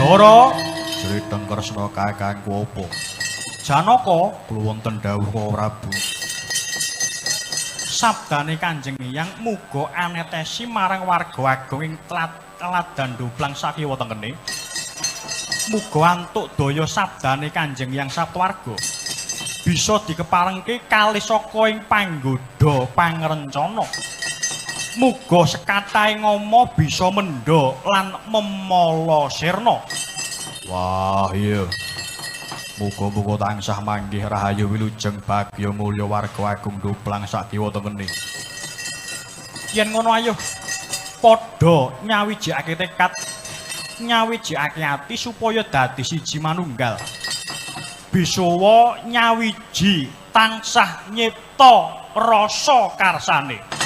Bathara, jriteng Kresna kakangku apa? Janaka, kula wonten dawuh Prabu. Sabdane Kanjeng Hyang muga anetesi marang warga agung ing tladan Duplang sakiwa tengene. Muga antuk daya sabdane Kanjeng Hyang Saptwarga bisa dikeparengke kalih saka ing panggoda pangrencana. Muga sekatahe ngama bisa mendha lan memala sirna. Wah, iya. Muga-muga tansah manggih rahayu wilujeng bagya mulya warga agung Duplang sakiwa tengene. Yen ngono ayo padha nyawijikake tekad, nyawijikake ati supaya dadi siji manunggal. Bisawa nyawiji tansah nyipta rasa karsane.